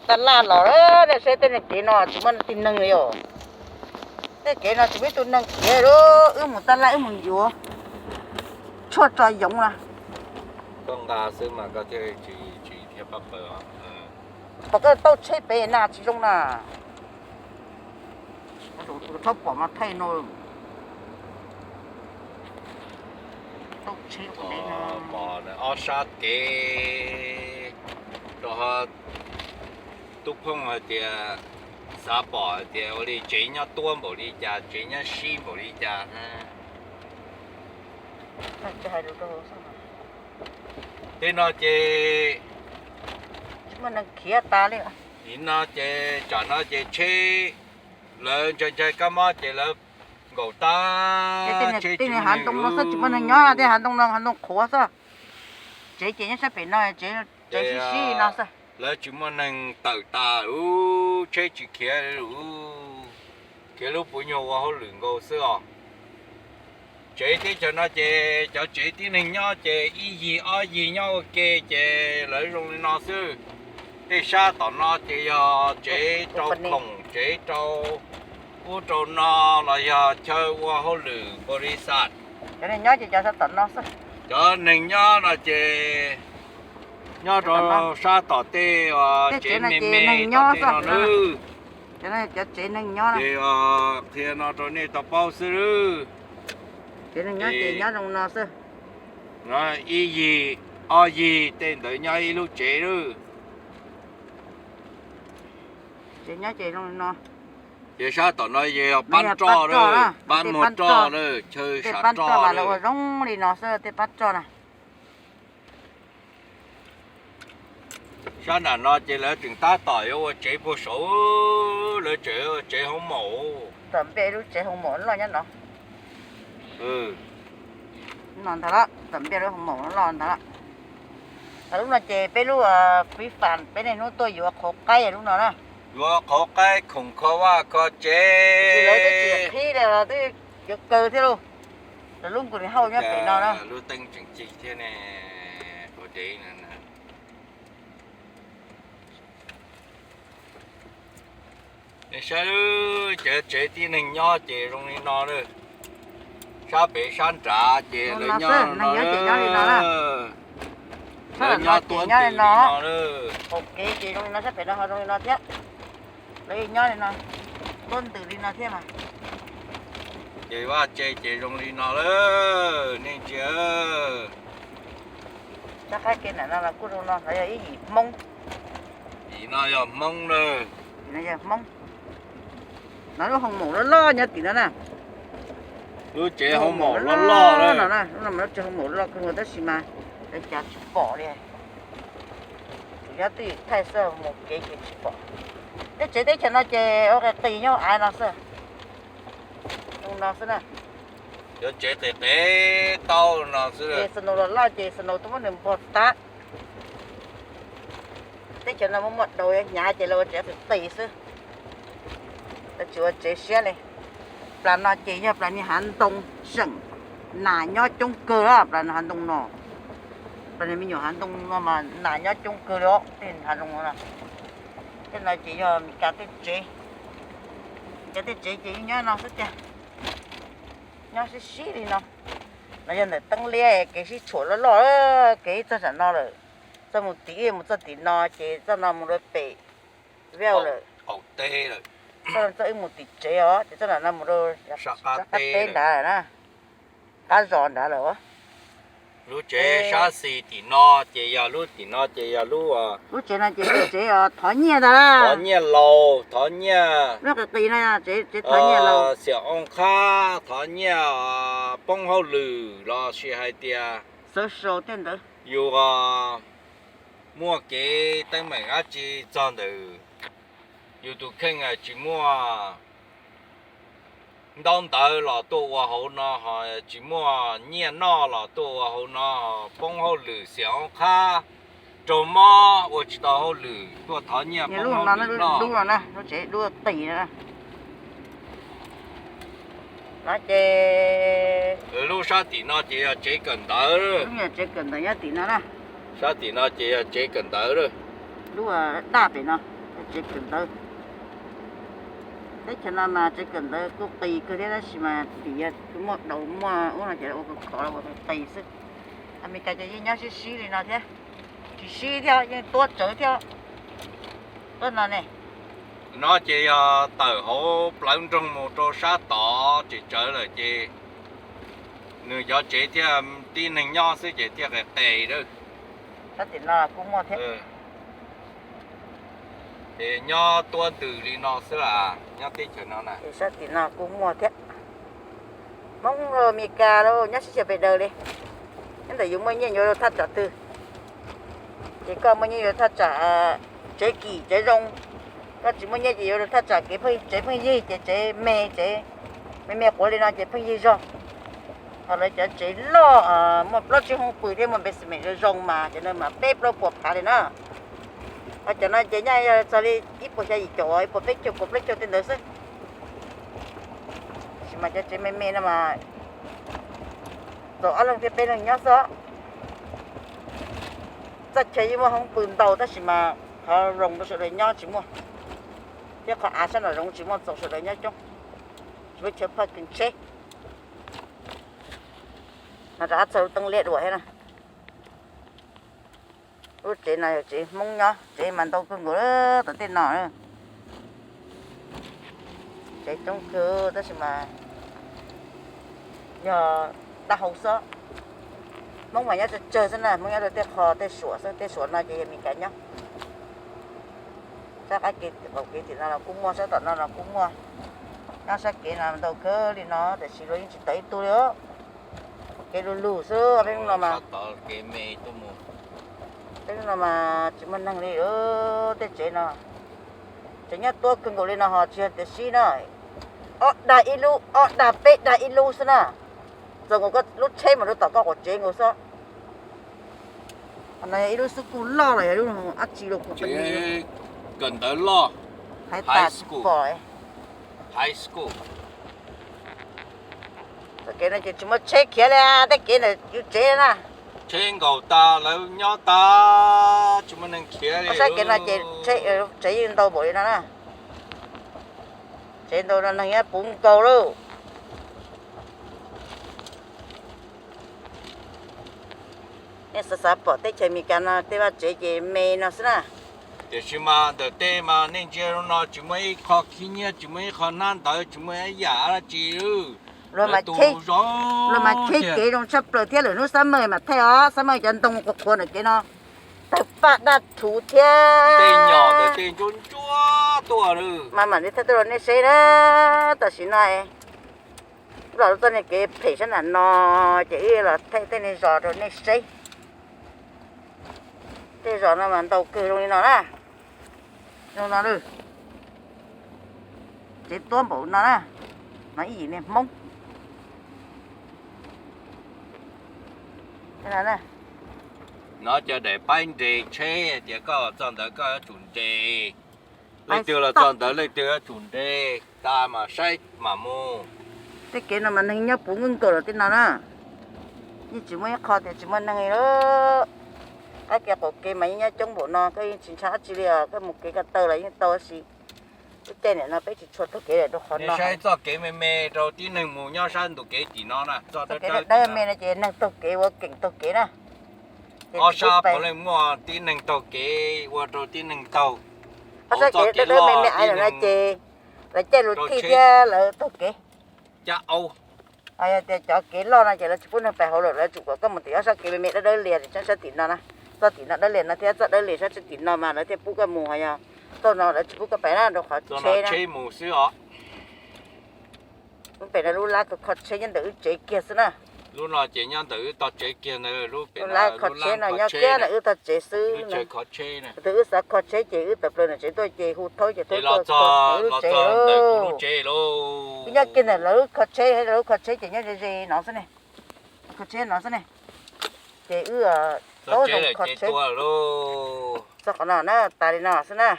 Tab laj los, nej saib tej neeg kev no tsis muaj tib neeg li os. Tej kev no tsis muaj ib tug neeg khiav li, wb mus tab laj wb mus yuav tshuaj tso yoov na. Koj nqa xwb mas koj thiaj tsis, tsis thiab pab pawg. Pom koj tauj tsheb pem na tsis zoo na. Thaub pom mas thaij no. Tauj tsheb pom ob sab kev rau tub phooj hais tias xav pom hais tias ua li tsev nyob tuab npaum li cas, tsev nyob sib npaum li cas na. Tej no ces tsis muaj neeg khiav tas li. Nim no ces tsam no ces tsheb lawv ntshai ntshai kab mob ces lawv nkaum tag. Tej hav ntoo no xwb tsis muaj neeg nyob, tej hav ntoo no hav ntoo qhuav xwb. Tsev ces nyob sab pem no, tsev sib sib no xwb. Lawv tsis muaj neeg tawm tas, lub tsheb tsis khiav, lub khiav lub puav nyuag ua hauj lwm nkaus xwb os. Tsev teb chaws no ces cov tsev tib neeg nyob ces ib yig ob yig nyob ua ke ces lawv zoo li no xwb. Tej sab tom no ces yog tsev rau khoom, tsev rau ub rau no los yog chaw ua hauj lwm npaum li xas. Cov neeg nyob ces cov sab tom no xwb. Cov neeg nyob no ces nyob rau sab tom tej tsev me me tom tej no na. Cov tsev neeg nyob ces qhia no rau nej tau paub xwb lawm. Tsev neeg nyob ces nyob zoo no xwb. Ib yig ob yig tej ntawd nyob ib lub tsev lawm. Tsev nyob ces zoo li no. Ces sab tom no yog pab roj, pab muag roj lawm, chaw sav roj lawm. Ua zoo li no xwb tej pab roj na. Sab nram no ces lawv tseem tab tom yuav ua tsev puag saud, lawv tseem ua tsev hauv maum. Tom npia lub tsev hauv maum loj nyob no. No ntag, tom npia lub hauv maum loj ntag. Lub no ces peb lub fib fam peb niaj hnub tuaj yuav qhauv qaib lub no na. Yuav qhauv qaib khoom kho vaj kho tsev. Tsis lawv twb tsis qhib li los twb yuav kaw thiab lauj. Lawv lub nkus nis hauj nyob pem no na. Lub teeb tseem cig thiab ne. Ua dev na. Nej saib, cov tsev tib neeg nyob ces zoo li no lawm. Sab pem sab nrad ces lawv nyob li no. Lawv nyob tuab ntws li no lawm. Qaum kev ces zoo li no, sab pem no ho zoo li no thiab. Lawv nyob li no, tuab ntws li no thiab mas. Ces vaj tse ces zoo li no lawm nej ntsia. Sab qab kev ntawm no los kuj zoo no, no yog ib yim Hmoob. Yim no yog Hmoob lawm. Yog Hmoob. No lub hoo maum loj loj nyob tim no na. Lub tsev hoo maum loj loj no, lub no mas lub tsev hoo maum loj kawg nkaus tab sis mas lawv cav tsis pom li. Tsuas nyob twj ywm thaij xwb, mus kev ces tsis pom. Tej tsev teb chaws no ces ua qis qis nyob av no xwb. Zoo no xwb na. Cov tsev qis qis tau no xwb. Ces snow los loj ces snow twb muab nws npog tag. Teb chaws no muaj muaj daus hnyav ces lawv ua tsev qis qis xwb. Lawv tsis ua tsev siab li. Plas no ces yog plas niag hav ntoo seem nas nyob coob kawg, plas hav ntoo no. Plas niag me nyuam hav ntoo no mas nas nyob coob kawg li os, tej hav zoov no. Tej no ces yog Meskas tej tsev. Meskas tej tsev ces yeej nyob no xwb tiag. Nyob sib sib li no. No yog ntawm teeb liab kev sib tshuam loj loj, kev ib txog tam no lawm. Txoj mus tim ib mus txoj tim no ces txoj no mus rau pem Vej lawm. Txoj ib mus tim tsev os, ces txoj no mus rau sab qab teb nrad lawm na. Qab zos nrad lawm. Lub tsev sab xis tim no ces yog lub, tim no ces yog lub, lub tsev no ces lub tsev thov nyiaj ntag, thov nyiaj laus, thov nyiaj, lub qis qis no tsev thov nyiaj laus, xiam oo qhab, thov nyiaj poob hauj lwm los sis hais tias social tej ntawd. Yus muaj kev teeb meem dab tsi txog ntawm yus tus kheej tsis muaj ntaub ntawv los tuaj ua hauv no, ho tsis muaj nyiaj noj los tuaj ua hauv no, poob hauj lwm xiam oo qhab, raug mob ua tsis tau hauj lwm tuaj thov nyiaj poob hauj lwm noj. No ces lub sab tim no ces yog tsev kawm ntawv. Lub tsev kawm ntawv nyob tim no na. Sab tim no ces yog tsev kawm ntawv lawm. Lub daj pem no, Tsev kawm ntawv, teb chaws no mas tsev kawm ntawv kuj qis kawg thiab tab sis mas vim yog muaj daus muaj ub no ces ua khov khov ua qis xwb. Amelikas ces yeej nyob sib sib li no thiab, tsis sib thiab yeej tuab tsawv thiab. Tuab no ne, no ces yog tawm hauv plawv nroog mus rau sab tod tsev tsawv lawm ces nws cov tsev thiaj tib neeg nyob xwb ces thiaj qis qis lawm. Sab tim no kuj muaj thiab. Ces nyob tuab ntws li no xwb las, nyob teb chaws no na. Sab tim no kuj muaj thiab. Hmoob los Amelikas los nyob sib xyaw pes daws li. Nyob ntawm yus muaj nyiaj yuav rau thaj tsam twg, ces koj muaj nyiaj yuav thaj tsam tsev kim tsev zoo. Koj tsis muaj nyiaj ces yuav rau thaj tsam kev pheej tsev pheej yig ces tsev me tsev me me quav li no ces pheej yig zog. Ho lawv cov tsev loj muaj plaub tsib hoob pw thiab muaj basement zoo zoo mas cov no mas peb plaub puas phav li na. Ho cov no ces nyaj yog txog li ib puas xya yim caum ib puas peb caug puas plaub caug tej ntawd xwb. Tab sis mas cov tsev me me no mas txaus ob leeg thiab peb leeg nyob xwb. Txoj chaw yeej muaj hoob pw ntau tab sis mas qhov zoo rau sawv daws nyob tsis muaj, thiab qhov av sab nram zoov tsis muaj txaus sawv daws nyob coob. Tsis muaj chaw parking tsheb. No rov qab txog lub teeb liab dua thiab na. Lub tsev no yog tsev Hmoob nyob, tsev mas ntau kawg nkaus tom tej no. Tsev coob kawg tab sis mas yog dab hau xwb. Hmoob mas nyob tsawg tsawg xwb na, Hmoob nyob rau tej qho tej suam xwb, tej suam no ces yog Meskas nyob. Sab qab kev qaum kev tim no los kuj muaj, sab tom no los kuj muaj. Nyob sab kev no ntau kawg li no tab sis luag yeej tsis tawm ib tug li. Kev lug lug xwb peb hnub no mas. Peb hnub no mas tsis muaj neeg li tej tsev no. Tsev nyob tuab kawg nkaus li no ho tsis yog tias sib na. Ob dag ib lub, ob dag peb dag ib lub xwb na. Txaus nkaus koj lub tsheb mus rau tom koj quav tsev nkaus xwb. Qhov no yog ib lub xub kuj loj los yog lub dab tsi los kuv tsev kawm ntawv loj, high school, high school. Txoj kev no ces tsis muaj tsheb khiav li, tej kev ntawm yus tsev na. Tsheb nkaum tas lawv nyob tas tsis muaj neeg khiav li. Sab kev no ces tsev yeej ntau npaum li no na. Tsev ntau no neeg nyob puv nkaus lauj. Nej xav xav pom teb chaws Amelikas no tej vaj tsev ces me no xwb na. Tiam sis mas ntawm tej mas nej ntsia no tsis muaj ib qho khib nyiab, tsis muaj ib qho hnab ntawv, tsis muaj ib yam dab tsi. Luag mas cheb kev zoo tshaj plaws thiab, lwm hnub summer mas thaij os, summer cov ntoo qhuav qhuav ntawm kev no tawg paj daj rhuv thiab. Tej nyom ntawd tej ntsuab ntsuab tuaj. Mas mam li thaij tuaj rau nej saib na. Tam sim no los txoj niag kev phem sab nram no ces wb los thaij tej niag zos rau nej saib. Tej zos no mas ntau kawg zoo li no na. Zoo no, tsev tuab npaum no na. No ib yim niag Hmoob. No cov daim paib nres tsheb tias koj txog ntawd koj yuav tsum nres. Leej twg los txog ntawd leej twg yuav tsum nres tas mam saib mam mus. Tej kev no mas neeg nyob puv nkaus nkaus lawm tej no na. Yeej tsis muaj ib qho tias tsis muaj neeg li lauj. Qab kev qaum kev mas yeej nyob coob npaum no koj yeej tsis ntshai dab tsi li os, koj mus kev ko taw los yeej tau tab sis lub caij niam no peb tsis tshua taug kev lawm rau qhov no. Saib txoj kev me me rau tib neeg mus nyob sab ntu kev tim no na. Txoj kev dawb me no ces neeg taug kev ua keem taug kev na. Ob sab puav leej muaj tib neeg taug kev ua rau tib neeg taug. Ob sab kev dawb dawb me me aiv lawm no ces lawv caij lus thij thiab lawv taug kev. Cab aub. Yog tias cov kev loj no ces lawv tsis pub neeg pais hauv lawm, lawv tsum kom koj mus tim ob sab kev me me dawb dawb lias sab tim no na. Txoj tim no dawb lias no thiab txoj dawb lias sab tim no mas lawv thiaj pub koj mus, ho yog txoj no lawv tsis pub koj pais na rau qhov tsheb na. Lub pem no lub lab kho tsheb nyob ntawm wb tsev kiag xwb na. Lub no ces nyob ntawm wb tog tsev kiag ntawd, lub lab kho tsheb no nyob kiag ntawm wb tog tsev xwb. Tus wb xav kho tsheb ces wb tawm plaws ntawm tsev tuaj ces hu thaub ces thaub tuaj kho wb lub tsev. Wb nyob kiag ntawm lawv lub kho tsheb, lawv lub kho tsheb ces nyob ze ze no xwb ne. Kho tsheb no xwb ne. Ces wb tau zoo kho tsheb. Txog qhov no na, tas li no xwb na.